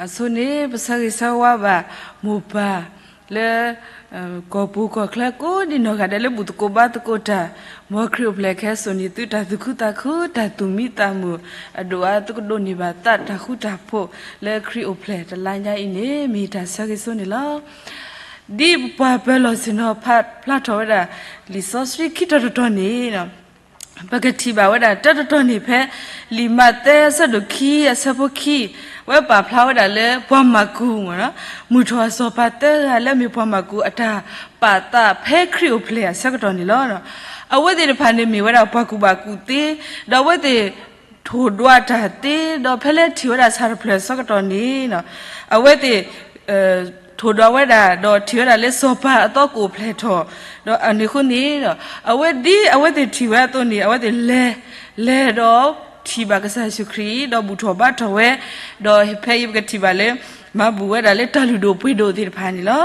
အဆိန့ၣ် ပဆၢဂ့ၤဆၢဝါဘၣ်မိၢ်ပၢ်လၢ ကီၢ်ပူၤကီၢ်ချၢကိးဒံနီၢ်ဂၤဒဲးလၢဘူၣ်သကိးဘါသကိးတၢ်, မ်ခရံာ်အိၣ်ဖျဲၣ်ခဲစိာ်န့ၣ် သုတၢ်သူၣ်ခုသးခု တၢ်သူၣ်မံသးမုာ်အဒိၣ်အါ သုကဒိးန့ၢ်ဘၣ်သးတၢ်ဃူတၢ်ဖိး လၢခရံာ်အိၣ်ဖျဲၣ်တလါညါအံၤန့ၣ် မ့ၢ်တၢ်ဆၢဂ့ၤဆိန့ၣ်လီၤ. ဒ်ပပှၤပၢၤလီၢ်ဆ့ၣ်နီၤဖးဖျါထီၣ်ဝဲဒၣ် လံာ်စီဆှံခံတီၤတတီၤန့ၣ် ပကထံၣ်ဘၣ်ဝဲဒၣ်တၢတတီၤန့ၣ်ဖဲ လံာ်မးသဲအဆၢဒိၣ်ခံအဆၢဖိခံ, ဝဲပာ်ဖျါဝဲဒၣ်လၢပှၤမၢ်ကူး မုၢ်ထီၣ်အစီၤပၤသၢဂၤလၢအမ့ၢ်ပှၤမၢ်ကူးအတၢ်ပာ်သးဖဲခရံာ်အိၣ်ဖျဲၣ်အဆၢကတီၢ်န့ၣ်လီၤ. အဝဲသ့ၣ်တဖၣ်န့ၣ်မ့ၢ်ဝဲဒၣ်ပှၤကူၣ်ဘၣ်ကူၣ်သ့, ဒီးအဝဲသ့ၣ် ထိၣ်ဒွးတၢ်သ့, ဒီးဖဲလၢထံၣ်ဝဲဒၣ်ဆၣ်တဖျၢၣ်အဆၢကတီၢ်န့ၣ် အဝဲသ့ၣ် ထိၣ်ဒွးဝဲဒၣ် ဒီးထံၣ်ဝဲဒၣ်လၢစီၤပၤအသီကအိၣ်ဖျဲၣ်ထီၣ်, ဒီးအန့ၣ်အဃိန့ၣ် အဝဲဒ်အဝဲသ့ၣ်ထံၣ်ဝဲအသိးန့ၣ် အဝဲသ့ၣ်လဲၤ, လဲၤဒီးထံၣ်ဘၣ်ကစၢ်ယ့ၣ်ၡူးခရံာ် ဒီးဘူၣ်ထီၣ်ဘါထီၣ်ဝဲ, ဒီးဖဲအံၤပကထံၣ်ဘၣ်လၢ မၤဘူၣ်ဝဲဒၣ်လၢတၢ်လုၢ်ဒိၣ်ပှ့ၤဒိၣ်သ့ၣ်တဖၣ်န့ၣ်လီၤ.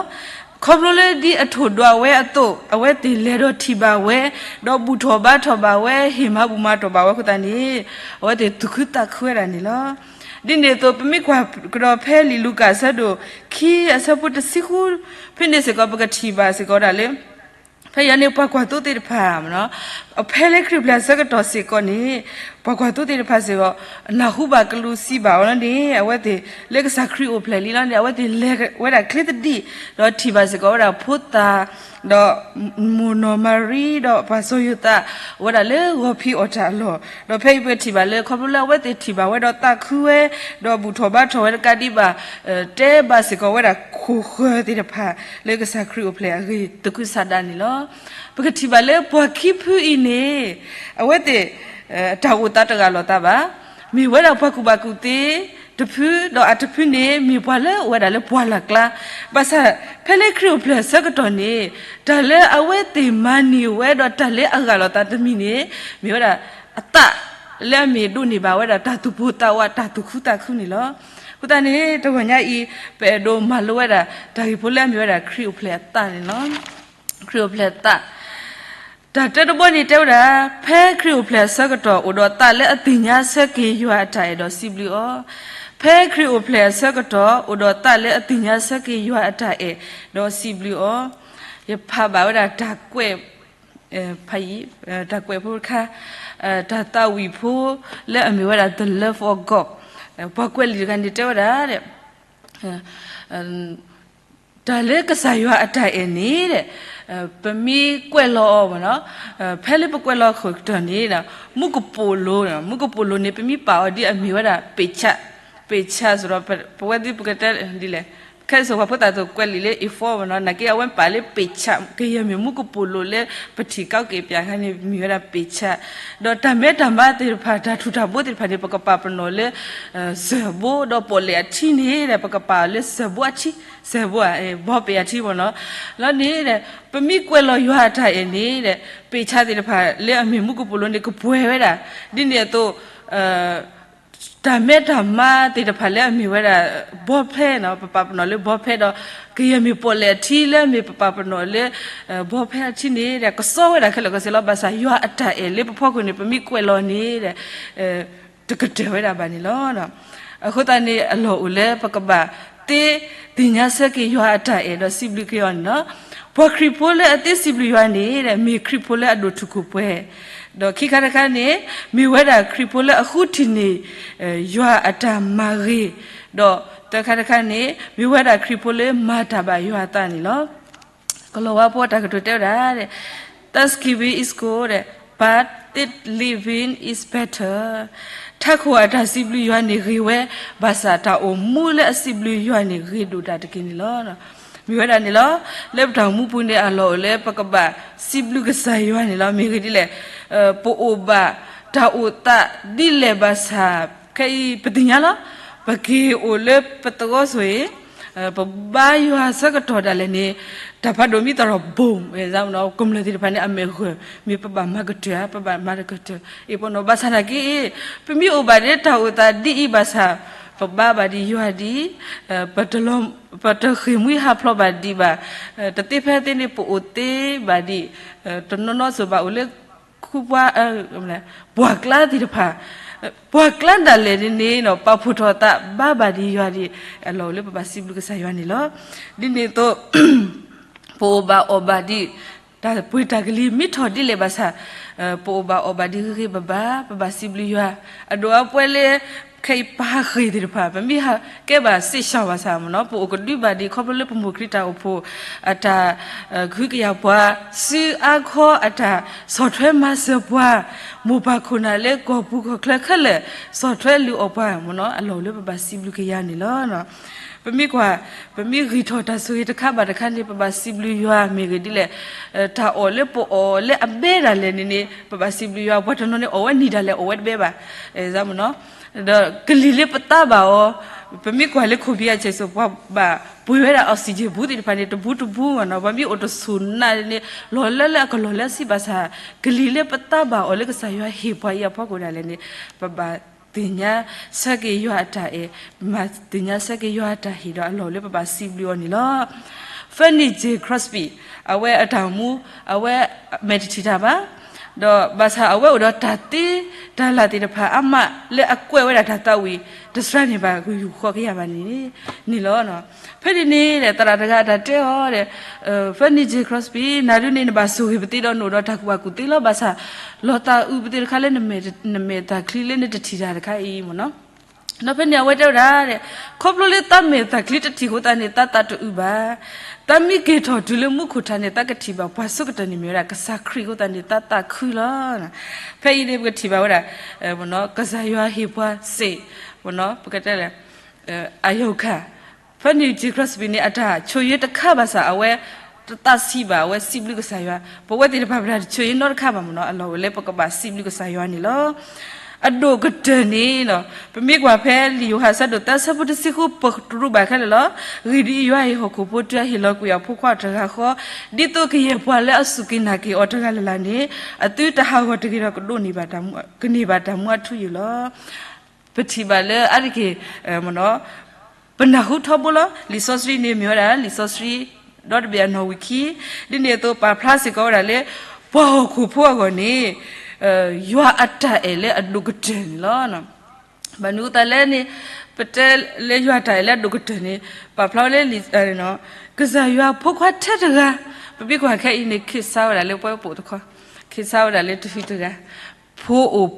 ခီဖျိလၢဒ်အထိၣ်ဒွးဝဲအသိး အဝဲသ့ၣ်လဲၤဒီးထံၣ်ဘၣ်ဝဲ, ဒီးဘူၣ်ထီၣ်ဘါထီၣ်ဘၣ်ဝဲ ဟ့ၣ်မၤဘူၣ်မၤတီၢ်ဘၣ်ဝဲအဃိသတးန့ၣ် အဝဲသ့ၣ်သူၣ်ခုသးခုဝဲဒၣ်န့ၣ်လီၤ. ဒ်န့ၣ်အသိး ပမ့ၢ်ကွၢ်ကဒီးဖဲလံာ်လူၤကၣ်အဆၢဒိၣ်ခံအဆၢဖိတဆံဃု ဖဲန့ၣ်စ့ၢ်ကီး ပကထံၣ်ဘၣ်စ့ၢ်ကီးဒၣ်လၢ ဖဲအံၤန့ၣ် ပှၤကွၢ်သိသ့ၣ်တဖၣ် ဖဲလၢခရံာ်အိၣ်ဖျဲၣ်အဆၢကတီၢ်စ့ၢ်ကီးန့ၣ် ပှၤကွၢ်သိသ့ၣ်တဖၣ်စ့ၢ်ကီး နၢ်ဟူဘၣ်ကလူးစံးဘၣ်အီၤလီၤန့ၣ် အဝဲသ့ၣ်လၢကစၢ်ခရံာ်အိၣ်ဖျဲၣ်လံလီၤန့ၣ် အဝဲသ့ၣ်လဲၤဝဲဒၣ်ချ့သဒံး ဒီးထံၣ်ဘၣ်စ့ၢ်ကီးဝဲဒၣ်ဖိသၣ် ဒီးမိၢ်နီၢ်မၤရံ ဒီးပၢ်စီၤယိၤသး ဝဲဒၣ်လၢဂီၤဖံးအီၣ်တၢ်အလီၢ်, ဒီးဖဲအံၤပကထံၣ်ဘၣ်လၢ ခီဖျိလၢအဝဲသ့ၣ်ထံၣ်ဘၣ်ဝဲဒီးသးခုဝဲ, ဒီးဘူၣ်ထီၣ်ဘါထီၣ်ဝဲတကးဒံးဘၣ် တဲဘၣ်စ့ၢ်ကီးဝဲဒၣ်ခိၣ်ဃၢၤသ့ၣ်တဖၣ် လၢကစၢ်ခရံာ်အိၣ်ဖျဲၣ်အဂ့ၢ်သကုၤဆးဒးန့ၣ်လီၤ. ပကထံၣ်ဘၣ်လၢပှၤခံဖုအံၤန့ၣ် အဝဲသ့ၣ် တၢ်အိၣ်သးတဂၢ်လီၤသးဘၣ်. မ့ၢ်ဝဲဒၣ်ပှၤကူၣ်ဘၣ်ကူၣ်သ့တဖု, ဒီးအတဖုန့ၣ် မ့ၢ်ပှၤလၢအိၣ်ဝဲဒၣ်လၢပှၢ်လၢ်ကျါ, ဘၣ်ဆၣ် ဖဲလၢခရံာ်အိၣ်ဖျဲၣ်အဆၢကတီၢ်န့ၣ် တၢ်လၢအဝဲသ့ၣ်မၤန့ၢ်ဝဲဒီးတၢ်လၢအဂၢ်လီၤသးတမံၤန့ၣ် မ့ၢ်ဝဲဒၣ်အသးလၢအမ့ၢ်ဒိးန့ၢ်ဘၣ်ဝဲဒၣ်တၢ်သူၣ်ပိၢ်သးဝး တၢ်သူၣ်ခုသးခုန့ၣ်လီၤ. အဃိသတးန့ၣ် တဂီၤညါအံၤ ပအဲၣ်ဒိးမၤလိဝဲဒၣ် တၢ်ဂ့ၢ်ဖိလၢအမ့ၢ်ဝဲဒၣ်ခရံာ်အိၣ်ဖျဲၣ်အသးန့ၣ်လီၤ. ခရံာ်အိၣ်ဖျဲၣ်အသး တၢ်တဲတဘီန့ၣ်တဲဝဲဒၣ်, ဖဲခရံာ်အိၣ်ဖျဲၣ်အဆၢကတီၢ် အိၣ်ဒီးသးလၢအသ့ၣ်ညါဆၢက့ၤယွၤအတၢ်အဲၣ်ဒီးစံးဘျုးအီၤ. ဖဲခရံာ်အိၣ်ဖျဲၣ်အဆၢကတီၢ် အိၣ်ဒီးသးလၢအသ့ၣ်ညါဆၢက့ၤယွၤအတၢ်အဲၣ်ဒီးစံးဘျုးအီၤ. ယဖးဘၣ်ဝဲဒၣ်တၢ်ကွဲး ဖးယံၤ တၢ်ကွဲးဖိတခါ, တၢ်သးဝံၣ်ဖိလၢအမ့ၢ်ဝဲဒၣ် The Love of God, ပှၤကွဲးလံာ်တဂၤန့ၣ်တဲဝဲဒၣ် တၢ်လၢကစၢ်ယွၤအတၢ်အဲၣ်န့ၣ် ပမ့ၢ်ကွဲးလီၤအီၤ ဖဲလၢပကွဲးလီၤခိၣ်ကတီၢ်န့ၣ် မူကပိာ်လိၤ, မူကပိာ်လိၤန့ၣ် ပမ့ၢ်ပာ်အီၤဒ်အမ့ၢ်ဝဲဒၣ် ပ့ၢ်ဆး, ပ့ၢ်ဆးစ့ၢ်ကီး ပဝဲသ့ၣ်ပကတဲဒ်လဲၣ်, ခဲအံၤစ့ၢ်ကီးပှၤဖိသၣ်သိးကွဲးလံာ်လၢ A four နီၤ, နာ်က့အဝဲပာ်လၢပ့ၢ်ဆး, ကယဲၢ်မ့ၢ်မူကပိာ်လိၤလၢပထံၣ်ကီက့ၤပၠးခါန့ၣ် မ့ၢ်ဝဲဒၣ်ပ့ၢ်ဆး, ဒီးတၢ်မဲတၢ်မါသ့ၣ်တဖၣ် တၢ်ထူၣ်တၢ်ဘိသ့ၣ်တဖၣ်န့ၣ် ပကပာ်ပနီၣ်လၢ စၢၤဘိ, ဒီးပီၣ်လဲၣ်အထံန့ၣ် ပကပာ်အီၤလၢစၢၤဘိအထံ, စၢၤဘိဧါ, ဘီပဲာ်အထံမ့ၢ်နီၤ, လီၤန့ၣ် ပမ့ၢ်ကွဲးလီၤယွၤအတၢ်အဲၣ်န့ၣ် ပ့ၢ်ဆးသ့ၣ်တဖၣ်လၢအမ့ၢ်မူကပိာ်လိၤန့ၣ် ကပှဲၤဝဲဒၣ်, ဒ်န့ၣ်အသိး တၢ်မဲတၢ်မါသ့ၣ်တဖၣ်လၢအမ့ၢ်ဝဲဒၣ် ဘီဖဲနီၤ, ပပာ်ပနီၣ်လၢဘီဖဲဒီး ကယဲၢ်မ့ၢ်ပီၣ်လဲၣ်အထံလၢအမ့ၢ်ပပာ်ပနီၣ်လၢ ဘီဖဲအထံန့ၣ် ကစီဝဲဒၣ်ခဲလၢာ်ခဲဆ့လီၤ. ဘၣ်ဆၣ်ယွၤအတၢ်အဲၣ်လၢပဖီခိၣ်န့ၣ် ပမ့ၢ်ကွဲးလီၤန့ၣ် တကတၢၢ်ဝဲဒၣ်ဘၣ်န့ၣ်လီၤ. အဃိသတးန့ၣ် အလီၢ်အိၣ်လၢပကဘၣ်သ့သ့ၣ်ညါဆၢက့ၤယွၤအတၢ်အဲၣ်ဒီးစံးဘျုးက့ၤအီၤန့ၣ်လီၤ. ပှၤခရံာ်ဖိလၢအသ့စံးဘျုးယွၤန့ၣ် မ့ၢ်ခရံာ်ဖိလၢအဒိၣ်ထူၣ်ခိၣ်ပှဲၤ, ဒီးခံခါတခါန့ၣ် မ့ၢ်ဝဲဒၣ်ခရံာ်ဖိလၢအဃုထံၣ်န့ၢ် ယွၤအတၢ်မၤဂ့ၤ, ဒီးသၢခါတခါန့ၣ် မ့ၢ်ဝဲဒၣ်ခရံာ်ဖိလၢမၤတၢ်ဘၣ်ယွၤအသးန့ၣ်လီၤ. ကလီၤဝါဖိတၢ်ကတိၤတဲဝဲဒၣ် Thanksgiving is good, but thanksgiving is better. ထးခိၣ်အတၢ်စံးဘျုးယွၤန့ၣ်ဂ့ၤဝဲ, ဘၣ်ဆၣ်တၢ်အိၣ်မူလၢအစံးဘျုးယွၤန့ၣ် ဂ့ၤဒိၣ်ဒၣ်တက့ၢ်န့ၣ်လီၤ. မ့ၢ်ဝဲဒၣ်န့ၣ်လီၤ. လၢပတၢ်အိၣ်မူပူၤန့ၣ် အလီၢ်အိၣ်လၢပကဘၣ်စံးဘျုးကစၢ်ယွၤန့ၣ်လီၤ. မ့ၢ်ဂ့ၢ်ဒ်လဲၣ်, ပအိၣ်ဘၣ်တၢ်အိၣ်သးဒ်လဲၣ်ဘၣ်ဆၣ် ခဲအံၤပသ့ၣ်ညါလီၤ. ပက့ၤအိၣ်လၢပသဝီဆိၣ်အံၤ ပဘါယွၤဆၢကတီၢ်ဒၣ်လဲာ်န့ၣ် တၢ်ဖးဒိၣ်မ့ၢ်သးဒီး ဘိၣ် ကမျၢၢ်သ့ၣ်တဖၣ်န့ၣ် အမဲာ်ဂၢၢ် မ့ၢ်ပဘၣ်မၤကတၢၢ်ဧါ, ပဘၣ်မၤတကတၢၢ် အ့ၣ်ပနီၣ် ဘၣ်ဆၣ်သနာ်က့ ပမ့ၢ်အိၣ်ဘၣ်ဒီးတၢ်အိၣ်သးဒ်အံၤဘၣ်ဆၣ် ပဘါဘၣ်ဒံးယွၤဒံး, ပတဃ့ၢ်မှံဟးဖျိးဘၣ်ဒံးဘၣ်, တသ့ဖဲသ့န့ၣ် ပအိၣ်သ့ဘၣ်ဒံး, တနီၤနီၤစိၤဘၣ်အိၣ်လၢ ခူပှၤ ပှၢ်ကျါသ့ၣ်တဖၣ် ပှၤကျါဒၣ်လဲာ်န့ၣ်န့ၣ် ပာ်ဖှိၣ်ထီၣ်အသးဘါဘၣ်ဒ်ယွၤဒ်အလီၢ်အိၣ်လၢပဘၣ်စံးဘျုးကစၢ်ယွၤန့ၣ်လီၤ. ဒ်န့ၣ်အသိး ပအိၣ်ဘၣ်အီၣ်ဘၣ်ဒ် တၢ်ပှ့ၤတၢ်ကလံၤမ့ၢ်ထီၣ်ဒ်လဲၣ်ဘၣ်ဆၣ် ပအိၣ်ဘၣ်အီၣ်ဘၣ်ဒ်ဂ့ၤဂ့ၤဘၣ်ဘၣ် ပဘၣ်စံးဘျုးယွၤ. အဒိၣ်အပှဲၤလၢ ခဲအံၤပဟးဃ့ၢ်သ့ၣ်တဖၣ် ပမ့ၢ်ဟးကဲဘၣ်စ့ၢ်ကီးဘၣ်ဆၣ်မ့ၢ်နီၤ ပအိၣ်ကဒုဘၣ်ဒ်ခီဖျိလၢပမိၢ်ခရံာ်တၢ်အိၣ်ဖှိၣ် အတၢ် ကဟုကယာ်ပှၤ စုအါခီအတၢ်ဆီၣ်ထွဲမၤစၢၤပှၤ မိၢ်ပၢ်ခိၣ်နၢ်လၢကီၢ်ပူၤကီၢ်ချၢခဲလၢာ် ဆီၣ်ထွဲလုၢ်အီၣ်ပှၤမ့ၢ်နီၤ အလီၢ်အိၣ်လၢပဘၣ်စံးဘျုးက့ၤယွၤန့ၣ်လီၤ. ပမ့ၢ်ကွၢ် ပမ့ၢ်ဂံၢ်ထီၣ်တၢ်ဆိၣ်ဂ့ၤတခါဘၣ်တခါန့ၣ် ပဘၣ်စံးဘျုးယွၤမ့ၢ်ဂ့ၤဒ်လဲၣ် တၢ်အီၣ်လၢပအီၣ်လၢအဘဲဒၣ်လဲာ်န့ၣ်န့ၣ် ပဘၣ်စံးဘျုးယွၤ ပှၤတနီၤန့ၣ် အီၣ်ဝဲနံၤဒၣ်လဲာ်အီၣ်ဝဲတဘဲဘၣ် ဒီးကလံၤလၢပသးဘၣ်အီၤ ပမ့ၢ်ကွၢ်လၢခိၣ်ဘံအဆဲးစိၤ ပှၤဘၣ်ပှ့ၤဝဲဒၣ် oxygen ဘူးသ့ၣ်တဖၣ်န့ၣ် တဘူးတဘူးမ့ၢ်နီၤ ပှၤမ့ၢ်အိၣ်တဆိၣ်နါန့ၣ် လီၤလၢလၢအကလီၢ်လၢအဆံးဘၣ်ဆၣ် ကလံၤလၢပသးဘၣ်အီၤလၢကစၢ်ယွၤဟ့ၣ်ပှၤအံၤအဖီခိၣ်ဒၣ်လဲာ်န့ၣ် ပဘၣ်သ့ၣ်ညါဆၢက့ၤယွၤအတၢ်အဲၣ် ပမၤသ့ၣ်ညါဆၢက့ၤယွၤအတၢ်ဟ့ၣ်ဒီးအလီၢ်လၢပဘၣ်စံးဘျုးအီၤန့ၣ်လီၤ. Fanny Jay Crosby အဝဲအတၢ်အိၣ်မူ အဝဲမဲာ်တထံၣ်တၢ်ဘၣ် ဒီးဘၣ်ဆၣ်အဝဲအိၣ်ဒီးတၢ်သ့တၢ်လၢ်သ့ၣ်တဖၣ်အါမးလၢအကွဲးဝဲဒၣ်တၢ်သးဝံၣ် တစှၤန့ၢ်ဘၣ်ဂုၢ်ယူၢ်ဃီကယၤဘၣ်န့ၣ်န့ၣ်လီၤ. ဖဲန့ၣ်န့ၣ် သရၣ်တဂၤအတၢ်တဲအီၤဒီး Fanny Jay Crosby နၤဒုးန့ၣ် နဘၣ်ဆိၣ်ဂ့ၤပသ့ဒီးနအိၣ်ဒီးတၢ်ကူၣ်ဘၣ်ကူၣ်သ့လီၤ. ဘၣ်ဆၣ် လီၤသးအုးပသ့တခါလၢ နမဲာ်သၣ်ချံလၢနတထံၣ်တၢ်တခါအံၤမ့ၢ်နီၤ ဒီးဖဲန့ၣ်အဝဲတဲဝဲဒၣ် ခီဖျိလၢသးမဲာ်သၣ်ချံတထံၣ်အဃိသတးန့ၣ် သးသးတအုးဘၣ်. သးမ့ၢ်က့ၤထီၣ်တုၤလၢမူခိၣ်ထးန့ၣ် သးကထံၣ်ဘၣ်ပှၤဆိကတၢၢ်န့ၣ်မ့ၢ်ဝဲဒၣ်ကစၢ်ခရံာ်အဃိသတးန့ၣ် သးသးခုလီၤ. ဖဲအံၤန့ၣ် ပကထံၣ်ဘၣ်ဝဲဒၣ် ကစၢ်ယွၤဟ့ၣ်ပှၤစ့ၢ် ပကတဲလဲၣ် အယုၢ်ခါ ဖဲန့ၣ် Jay Crosby န့ၣ် အတၢ်ဆိၣ်ဂ့ၤတခါဘၣ်ဆၣ် အဝဲတသးဆံးဘၣ် အဝဲစံးဘျုးကစၢ်ယွၤ ပဝဲသ့ၣ်တဖၣ်ပတၢ်တဆိၣ်ဂ့ၤနီတခါဘၣ်မ့ၢ်နီၤ အလီၢ်အိၣ်လၢပကဘၣ်စံးဘျုးကစၢ်ယွၤန့ၣ်လီၤ. အဒိၣ်ကတၢၢ်န့ၣ် ပမ့ၢ်ကွၢ်ဖဲလံာ်ယိၤဟၣ်အဆၢဒိၣ်သၢဆၢဖိတဆံဃု ပတရူးဘၣ်ခဲလၢာ်လီၤ. ဂ့ၢ်ဒ်အံၤ ယွၤဟ့ၣ်ဟီၣ်ခိၣ်ဖိတုၤအဟ့ၣ်လီၤကွံာ်အဖိခွါအီၤတဂၤဃီ, ဒ်သိးကယဲၢ်ပှၤလၢအစူၢ်က့ၤနာ်က့ၤအီၤတဂၤလၢ်လၢ်န့ၣ် အသုတဟးဂီၤတဂ့ၤဒီးကဒိးန့ၢ်ဘၣ်တၢ်မူ, ကန့ၢ်ဘၣ်တၢ်မူအထူအယိာ်လီၤ. ပထံၣ်ဘၣ်လၢအါတက့ၢ် ပနၢ်ဟူထီဘိလီၤ. လံာ်စီဆှံန့ၣ်မ့ၢ်ဝဲဒၣ် လံာ်စီဆှံ ဒီတဘ့ၣ်အနီၣ်ဝံာ်ခံ, ဒ်န့ၣ်အသိးပာ်ဖျါစ့ၢ်ကီးဝဲဒၣ်လၢ ပှၤဟီၣ်ခိၣ်ဖိအဂီၢ်န့ၣ် ယွၤအတၢ်အဲၣ်လၢအဒိၣ်ကတၢၢ်န့ၣ်လီၤ. ဘၣ်မနုၤအဃိသတးလဲၣ်န့ၣ် ပတဲလၢယွၤအတၢ်အဲၣ်လၢအဒိၣ်ကတၢၢ်န့ၣ် ပာ်ဖျါဝဲလၢ ကစၢ်ယွၤဖိခွါထဲတဂၤ, ပမ့ၢ်ကွၢ်ခဲအံၤန့ၣ် ခ့းစါဝဲဒၣ်လၢပှၤပိာ်တခီ, ခ့းစါဝဲဒၣ်လၢတဟံးတဂၤ, ဖိအိၣ်,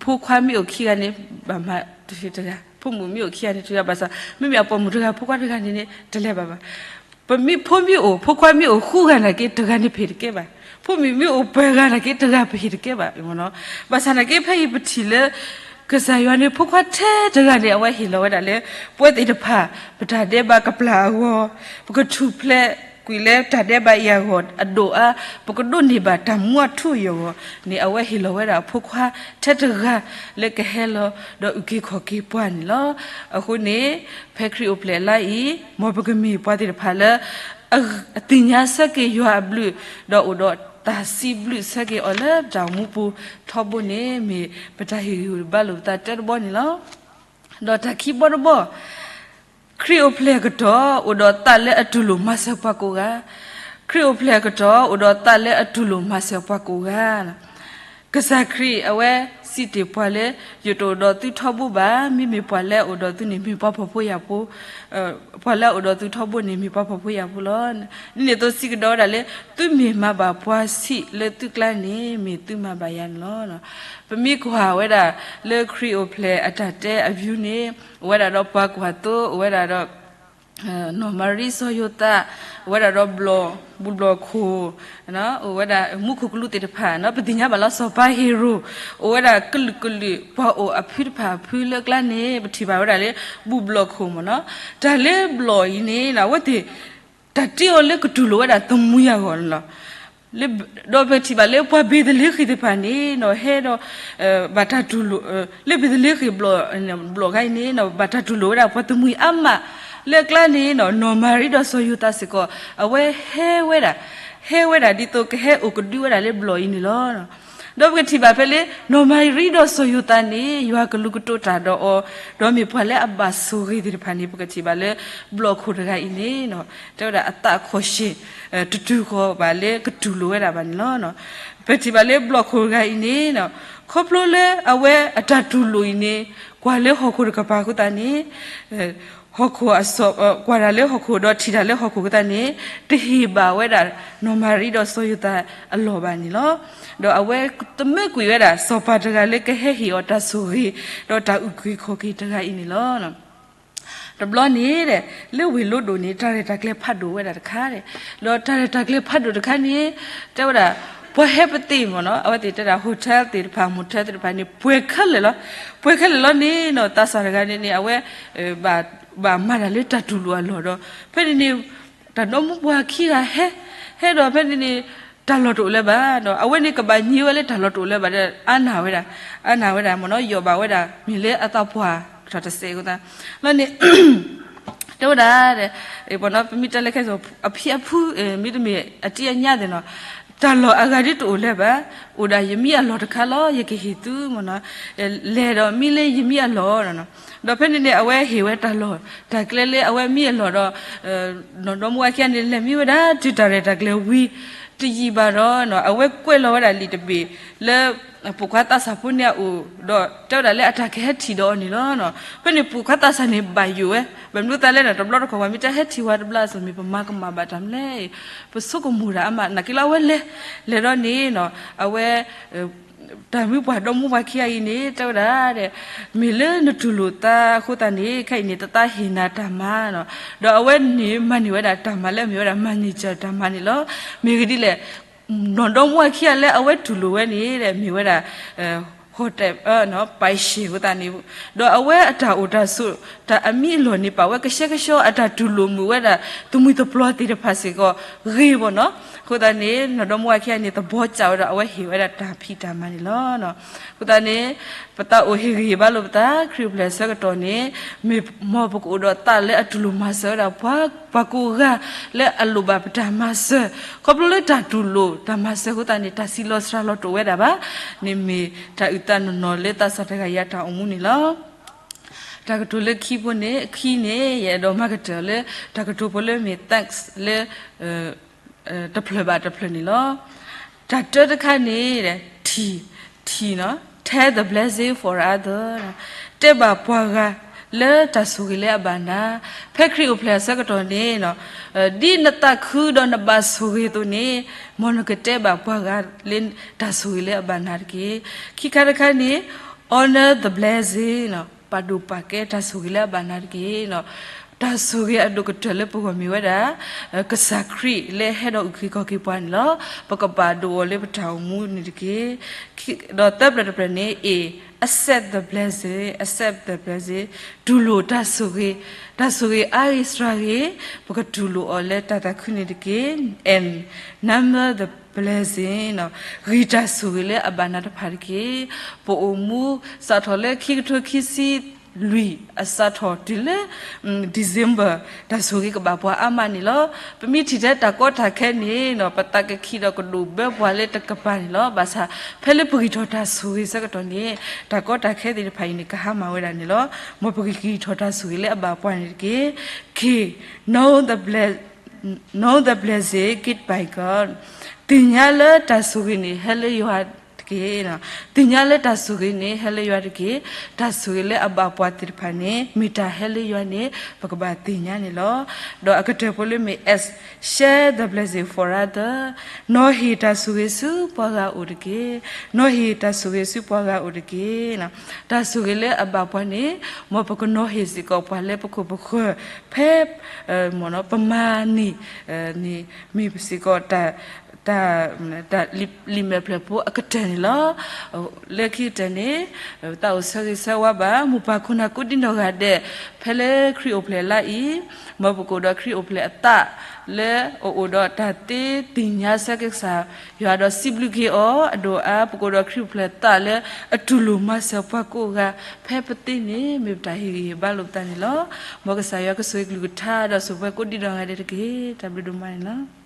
ဖိခွါမ့ၢ်အိၣ်ခံဂၤန့ၣ် ဘၣ်မၤတဟံးတဂၤ, ဖိမုၣ်မ့ၢ်အိၣ်ခံဂၤန့ၣ်တဂၤ, ဘၣ်ဆၣ် မ့မ့ၢ်အပိာ်မုၣ်တဂၤ ဖိခွါတဂၤန့ၣ်န့ၣ် တလဲၤဘၣ်ဘၣ်. ပမ့ၢ်ဖိမ့ၢ်အိၣ် ဖိခွါမ့ၢ်အိၣ်ဃုဂၤနာ်က့ တဂၤန့ၣ်ပဟ့ၣ်တကဲဘၣ်, ဖိမုၣ်မ့ၢ်အိၣ်ပှဲၤဂၤနာ်က့ တဂၤပဟ့ၣ်တကဲဘၣ်. ဘၣ်ဆၣ်နာ်က့ ဖဲအံၤပထံၣ်လၢ ကစၢ်ယွၤန့ၣ် ဖိခွါထဲတဂၤန့ၣ် အဝဲဟ့ၣ်လီၤဝဲဒၣ်လၢ ပဝဲသ့ၣ်တဖၣ် ပတၢ်ဒဲးဘးကပျၢ်အဂီၢ်, ပကထူၣ်ဖျဲးကွံာ်လၢတၢ်ဒဲးဘးအံၤအဂီၢ် အဒိၣ်အါ, ပကဒိးန့ၢ်ဘၣ်တၢ်မူအထူအယိာ်အဂီၢ်န့ၣ် အဝဲဟ့ၣ်လီၤဝဲဒၣ်အဖိခွါထဲတဂၤ လၢကဟဲလီၤဒီးအုၣ်က့ၤခီၣ်က့ၤပှၤန့ၣ်လီၤ. အဃိန့ၣ် ဖဲခရံာ်အိၣ်ဖျဲၣ်အလါအံၤ မ်ပကမ့ၢ်ပှၤသ့ၣ်တဖၣ်လၢ အသ့ၣ်ညါဆၢက့ၤယွၤအဘျုး, ဒီးအိၣ်ဒီးတၢ်စံးဘျုးဆၢက့ၤအီၤလၢတၢ်အိၣ်မူပူၤထီဘိန့ၣ် မ့ၢ်ပတၢ်ဟ့ၣ်ဂံၢ်ဟ့ၣ်ဘါလိာ်ပသးတၢတဘီန့ၣ်လီၤ. ဒီးတၢ်ခံဘီတဘီ, ခရံာ်အိၣ်ဖျဲၣ်အကတီၢ် အိၣ်ဒီးသးလၢအတူၢ်လိာ်မၤစၢၤပှၤကိးဂၤ, ခရံာ်အိၣ်ဖျဲၣ်အကတီၢ် အိၣ်ဒီးသးလၢအတူၢ်လိာ်မၤစၢၤပှၤကိးဂၤ ကစၢ်ခရံာ်အဝဲစံးတ့ၢ်ပှၤလၢ ယတအိၣ်ဒီးသုထီဘိဘၣ်, မ့မ့ၢ်ပှၤလၢအအိၣ်ဒီးသုန့ၣ်မ့ၢ်ပှၤဖှီၣ်ဖိယာ်ဖိ, ပှၤလၢအအိၣ်ဒီးသုထီဘိန့ၣ်မ့ၢ်ပှၤဖှီၣ်ဖိယာ်ဖိလီၤ. ဒ်န့ၣ်အသိးစံးကဒီးဝဲဒၣ်လၢ သုမ့ၢ်မၤဘၣ်ပှၤဆံးလၢသုကျါန့ၣ် မ့ၢ်သုမၤဘၣ်ယၤန့ၣ်လီၤ. ပမ့ၢ်ကွၢ်ဝဲဒၣ်လၢခရံာ်အိၣ်ဖျဲၣ်အတၢ်တဲအ view န့ၣ် အိၣ်ဝဲဒၣ်ဒီးပှၤကွၢ်သိ, အိၣ်ဝဲဒၣ်ဒီး နီၢ်မၤရံစီၤယိၤသး, အိၣ်ဝဲဒၣ်ဒီးဘျီၣ်, ဘူၣ်ဘျီၣ်ခိၣ်, အိၣ်ဝဲဒၣ်မူခိၣ်ကလူးသ့ၣ်တဖၣ်, ပသ့ၣ်ညါဘၣ်လၢစီၤပၤဟ့ၤရိာ်, အိၣ်ဝဲဒၣ်ကလုာ်ကလုာ် ပှၤအိၣ်အဖုတဖၣ်အဖုလၢကျါန့ၣ် ပထံၣ်ဘၣ်ဝဲဒၣ်လၢ ဘူၣ်ဘျီၣ်ခိၣ်မ့ၢ်နီၤ. တၢ်လၢဘျီၣ်အံၤန့ၣ် အဝဲသ့ၣ် တၢ်တ့အီၤလၢကတူၢ်လိာ်ဝဲဒၣ်သမူအဂီၢ်န့ၣ်လီၤ. ဒီးပထံၣ်ဘၣ်လၢပှၤဘ့းသလ့ဃ့ၣ်သ့ၣ်တဖၣ်န့ၣ် ဟဲဒီး ဘၣ်တၢ်တူၢ်လိာ်, လၢဘ့းသလ့ဃ့ၣ်ဘျီၣ်ခါအံၤန့ၣ် ဘၣ်တၢ်တူၢ်လိာ်ဝဲဒၣ်ပှၤသမူအါမး, လၢကျါန့ၣ် နီၢ်မၤရံဒီးစီၤယိၤသးစ့ၢ်ကီး အဝဲဟဲဝဲဒၣ်, ဟဲဝဲဒၣ်ဒ်သိးကဟဲအိၣ်ကဒုဝဲဒၣ်လၢဘျီၣ်အံၤန့ၣ်လီၤ. ဒီးပကထံၣ်ဘၣ်ဖဲလၢ နီၢ်မၤရံဒီးစီၤယိၤသးန့ၣ် ယွၤကလူးကတိၤတၢ်ဒီးအီၤ, ဒီးမ့ၢ်ပှၤလၢအဘၣ်ဆိၣ်ဂ့ၤသ့ၣ်တဖၣ်န့ၣ် ပကထံၣ်ဘၣ်လၢ ဘျီၣ်ခိၣ်တဂၤအံၤန့ၣ် တဲဝဲဒၣ်အသးခီၣ်ရှ့ၣ် တတုၤဃီၤဘၣ်လၢကတူၢ်လိာ်ဝဲဒၣ်ဘၣ်န့ၣ်လီၤ. ပထံၣ်ဘၣ်လၢဘျီၣ်ခိၣ်တဂၤအံၤန့ၣ် ခီဖျိလၢအဝဲအတၢ်တူၢ်လိာ်အံၤန့ၣ် ကွၢ်လၢဟီၣ်ခိၣ်တကပၤအဃိသတးန့ၣ် ဟီၣ်ခိၣ်အစီၤ, ကွၢ်တၢ်လၢဟီၣ်ခိၣ်ဒီးထံၣ်တၢ်လၢဟီၣ်ခိၣ်အဃိသတးန့ၣ် တဟ့ၣ်ဘၣ်ဝဲဒၣ် နီၢ်မၤရံဒီးစီၤယိၤသးအလီၢ်ဘၣ်န့ၣ်လီၤ. ဒီးအဝဲတမၢကွံာ်ဝဲဒၣ် စီၤပၤတဂၤလၢကဟဲဟ့ၣ်အီၤတၢ်ဆိၣ်ဂ့ၤ ဒီးတၢ်အုၣ်က့ၤခီၣ်က့ၤတဂၤအံၤန့ၣ်လီၤ. တဘျီန့ၣ် လၢဝ့ၢ်လိဒိၣ်န့ၣ် တၢ်ရဲၣ်တၢ်ကျဲၤဖးဒိၣ်ဝဲဒၣ်တခါ, ဒီးတၢ်ရဲၣ်တၢ်ကျဲၤဖးဒိၣ်တခါန့ၣ် တဲဝဲဒၣ် ပှၤဟဲပသ့ၣ်မ့ၢ်နီၤ, အဝဲသ့ၣ်တဲဒၣ် hotel သ့ၣ်တဖၣ် motel သ့ၣ်တဖၣ်န့ၣ် ပှဲၤခဲလၢာ်လီၤ. ပှဲၤခဲလၢာ်လီၤန့ၣ်နီၤ သးစၢ်တဂၤန့ၣ်န့ၣ် အဝဲ ဘၣ်မၤတၢ်လၢတၢ်တူၢ်လိာ်အလီၢ်ဒီး ဖဲန့ၣ်န့ၣ် တၢ်ဒီမါဝၤခံဂၤဟဲ, ဟဲဒီးဖဲန့ၣ်န့ၣ် တၢ်လီၢ်တအိၣ်လၢၤဘၣ်ဒီး အဝဲန့ၣ်ကဘၣ်ညံဝဲလၢတၢ်လီၢ်တအိၣ်လၢၤဘၣ်ဒီး အါနာ်ဝဲဒၣ်, အါနာ်ဝဲဒၣ်မ့ၢ်နီၤ, ယီၣ်ဘၣ်ဝဲဒၣ် မ့ၢ်လၢအသးပှၢ်တၢ်တစဲးအဃိသတးန့ၣ် တဲဝဲဒၣ် ပမ့ၢ်တဲလၢခဲစိ အဖံအဖု မ့တမ့ၢ်အတံၤအညါသ့ၣ်နီၤ, တၢ်လီၢ်အဂၤဒ်တအိၣ်လၢၤဘၣ်, အိၣ်ဒၣ်ယမံအလီၢ်တခါလီၤ, ယကဟ့ၣ်သုမ့ၢ်နီၤ, လဲၤဒီးမံလၢယမံအလီၢ်နီၤ. ဒီးဖဲန့ၣ်န့ၣ် အဝဲဟ့ၣ်ဝဲတၢ်လီၢ်တၢ်ကျဲလၢအဝဲမံအလီၢ်ဒီး နီၢ်ဒီမါဝၤခံဂၤန့ၣ် လဲၤမံဝဲဒၣ်တုၤတၢ်ရဲၣ်တၢ်ကျဲၤဝံၤ တယံာ်ဘၣ်ဒီး အဝဲကွဲးလီၤဝဲဒၣ်လံာ်တဘ့ၣ်လၢ ပိာ်ခွါသးစၢ်ဖိန့ၣ်အအိၣ်ဒီး တဲဝဲဒၣ်လၢအတၢ်ကဟဲထံၣ်ဒီးအီၤန့ၣ်လီၤ. ဖဲန့ၣ်ပိာ်ခွါသးစၢ်န့ၣ်ဘၣ်ယိၣ်ဝဲ, ဘၣ်မနုၤသးလဲၣ်န့ၣ် တဘျီတခီၣ်ပှၤမ့ၢ်တဲဟဲထံၣ်ဝဲတဘျီအသိး မ့ၢ်ပမၤကမၣ်ဘၣ်တၢ်မနုၤလဲၣ်, ပဆိကမိၣ်တၢ်အါမး နာ်က့လၢအဝဲလဲၤ, လဲၤဒီးန့ၣ်နီၤ အဝဲ တၢ်မုၢ်ပှၢ်ဒီမါဝၤခံဂၤအံၤန့ၣ် တဲဝဲဒၣ် မ့ၢ်လၢနတူၢ်လိာ်သးအဃိသတးန့ၣ် ခဲအံၤန့ၣ် တသးဟ့ၣ်နၤတၢ်မၤနီၤ. ဒီးအဝဲန့ၣ်မၤန့ၢ်ဝဲဒၣ်တၢ်မၤလၢအမ့ၢ်ဝဲဒၣ် manager တၢ်မၤန့ၣ်လီၤ. မ့ၢ်ဂ့ၢ်ဒ်လဲၣ်, နီၢ်ဒီမါဝၤခံဂၤလၢအဝဲတူၢ်လိာ်ဝဲန့ၣ် မ့ၢ်ဝဲဒၣ် hotel ပၢ်ရှ့ၣ်အဃိသတးန့ၣ်, ဒီးအဝဲအတၢ်အိၣ်တၢ်ဆိး တၢ်အမံအလီၢ်န့ၣ် ပာ်ဝဲကဆှဲကဆှီ အတၢ်တူၢ်လိာ်မုာ်ဝဲဒၣ် သမုၢ်သပျီၤသ့ၣ်တဖၣ်စ့ၢ်ကီး ဂ့ၤဘၣ်နီၤ. အဃိသတးန့ၣ် နီၢ်ဒီမါဝၤခံဂၤန့ၣ် သဘီကၢ်ဝဲဒီး အဝဲဟ့ၣ်ဝဲဒၣ်တၢ်ဖံးတၢ်မၤန့ၣ်လီၤ. အဃိသတးန့ၣ် ပသးအိၣ်ဟ့ၣ်ဂံၢ်ဟ့ၣ်ဘါလိာ်ပသး ခရံာ်အိၣ်ဖျဲၣ်အဆၢကတီၢ်န့ၣ် မ့ၢ်မ်ပကအိၣ်ဒီးသးလၢအတူၢ်လိာ်မၤစၢၤဝဲဒၣ် ပှၤကိးဂၤလၢအလိၣ်ဘၣ်ပတၢ်မၤစၢၤ, ခီဖျိလၢတၢ်တူၢ်လိာ်တၢ်မၤစၢၤအဃိသတးန့ၣ် တၢ်စံးလီၤစှၤလီၤတအိၣ်ဝဲဒၣ်ဘၣ်, န့ၣ်မ့ၢ်တၢ်အုၣ်သးနီၢ်နီၢ်လၢသးစၢ်တဂၤအံၤအတၢ်အိၣ်မူန့ၣ်လီၤ. တၢ်ကတိၤလၢခံဖိန့ၣ် အခံန့ၣ် ယအဲၣ်ဒိးမၤကတၢၢ်လၢ တၢ်ကတိၤဖိလၢမ့ၢ် thanks လၢ တဖျၢၣ်ဘၣ်တဖျၢၣ်န့ၣ်လီၤ. တၢ်တၢတခါန့ၣ် ထံၣ်, ထံၣ်နီၤ tell the blessing for other တဲဘၣ်ပှၤဂၤလၢတၢ်ဆိၣ်ဂ့ၤလၢအဘၣ်နၤ, ဖဲခရံာ်အိၣ်ဖျဲၣ်အဆၢကတီၢ်န့ၣ် ဒ်နသးခုဒီးနဘၣ်ဆိၣ်ဂ့ၤအသိးန့ၣ် မ်နကတဲဘၣ်ပှၤဂၤလၢတၢ်ဆိၣ်ဂ့ၤလၢအဘၣ်နၤတက့ၢ်. ခံခါတခါန့ၣ် honor the blessing ပာ်ဒိၣ်ပာ်ကဲတၢ်ဆိၣ်ဂ့ၤလၢအဘၣ်နၤတက့ၢ်. တၢ်ဆိၣ်ဂ့ၤအဒိၣ်ကတၢၢ်လၢပဂီၢ်မ့ၢ်ဝဲဒၣ် ကစၢ်ခရံာ်လၢဟဲဒီးအုၣ်က့ၤခီၣ်က့ၤပှၤန့ၣ်လီၤ. ပကဘၣ်ဒိးအီၤလၢပတၢ်အိၣ်မူန့ၣ်တက့ၢ်. ဒီးသၢပျၢၣ်တပျၢၣ်န့ၣ် A, accept the blessing, accept the blessing တူၢ်လိာ်တၢ်ဆိၣ်ဂ့ၤ, တၢ်ဆိၣ်ဂ့ၤအါဂ့ၤစှၤဂ့ၤ ပကတူၢ်လိာ်အီၤလၢတၢ်သးခုန့ၣ်တက့ၢ်. And number the blessing ဂ့ၤတၢ်ဆိၣ်ဂ့ၤလၢအဘၣ်နၤတဖၣ်တက့ၢ်. ပအိၣ်မူစးထီၣ်လၢခံကထိခံဆံလွံၢ် အစးထီၣ်တုၤလၢ December တၢ်ဆိၣ်ဂ့ၤကဘၣ်ပှၤအါမးန့ၣ်လီၤ. ပမ့ၢ်ထံၣ်ထဲတၢ်ကီတၢ်ခဲန့ၣ် ပသးကခံဒီးကဒိၣ်ဘၢပှၤလၢတကပၤန့ၣ်လီၤ. ဘၣ်ဆၣ် ဖဲလၢပဂံၢ်ထီၣ်တၢ်ဆိၣ်ဂ့ၤဆၢကတီၢ်န့ၣ် တၢ်ကီတၢ်ခဲသ့ၣ်တဖၣ်အံၤန့ၣ် ကဟါမၢ်ဝဲဒၣ်န့ၣ်လီၤ. မ်ပကဂံၢ်ထီၣ်တၢ်ဆိၣ်ဂ့ၤလၢအဘၣ်ပှၤန့ၣ်တက့ၢ်. K, know the blessing given by God သ့ၣ်ညါလၢတၢ်ဆိၣ်ဂ့ၤန့ၣ်ဟဲလၢယွၤတက့ၢ်. သ့ၣ်ညါလၢတၢ်ဆိၣ်ဂ့ၤန့ၣ်ဟဲလၢယွၤတက့ၢ်. တၢ်ဆိၣ်ဂ့ၤလၢအဘၣ်ပှၤသ့ၣ်တဖၣ်န့ၣ် မ့ၢ်တၢ်ဟဲလၢယွၤန့ၣ် ပကဘၣ်သ့ၣ်ညါန့ၣ်လီၤ. ဒီးအကတၢၢ်ဖိလၢမ့ၢ် S, share the blessing for other နီၤဟ့ၣ်တၢ်ဆိၣ်ဂ့ၤဆူပှၤဂၤအိၣ်တက့ၢ်. နီၤဟ့ၣ်တၢ်ဆိၣ်ဂ့ၤဆူပှၤဂၤအိၣ်တက့ၢ်. တၢ်ဆိၣ်ဂ့ၤလၢအဘၣ်ပှၤန့ၣ် မ်ပကနီၤဟ့ၣ်စ့ၢ်ကီးပှၤလၢပခိၣ်ပဃၢၤ ဖဲ ပမၤန့ၢ် န့ၣ် မ့ၢ်စ့ၢ်ကီး တၢ် လံာ်မဲာ်ဖျၢၣ်ဖိအကတၢၢ်န့ၣ်လီၤ. လၢခံကတၢၢ်န့ၣ် တၢ်အိၣ်ဆၢဂ့ၤဆၢဝါဘၣ် မိၢ်ပၢ်ခိၣ်နၢ်ကိးဒံနီၢ်ဂၤဒဲး ဖဲလၢခရံာ်အိၣ်ဖျဲၣ်လါအံၤ မ်ပကအိၣ်ဒီးခရံာ်အိၣ်ဖျဲၣ်အသး လၢအအိၣ်ဒီးတၢ်သ့သ့ၣ်ညါဆၢကစၢ်ယွၤဒီးစံးဘျုးက့ၤအီၤ အဒိၣ်အါ ပကအိၣ်ဒီးခရံာ်အိၣ်ဖျဲၣ်အသးလၢအတူၢ်လိာ်မၤစၢၤပှၤကိးဂၤ ဖဲပသ့န့ၣ် မ့ၢ်ပတၢ်ဟ့ၣ်ဂံၢ်ဟ့ၣ်ဘါလိာ်ပသးန့ၣ်လီၤ. မ်ကစၢ်ယွၤကဆိၣ်ဂ့ၤကလုၢ်ကထါဒီးဆိၣ်ပှဲၤကိးဒံနီၢ်ဂၤဒဲးတက့ၢ်. တၢ်ဘျုးဒိၣ်မးန့ၣ်လီၤ.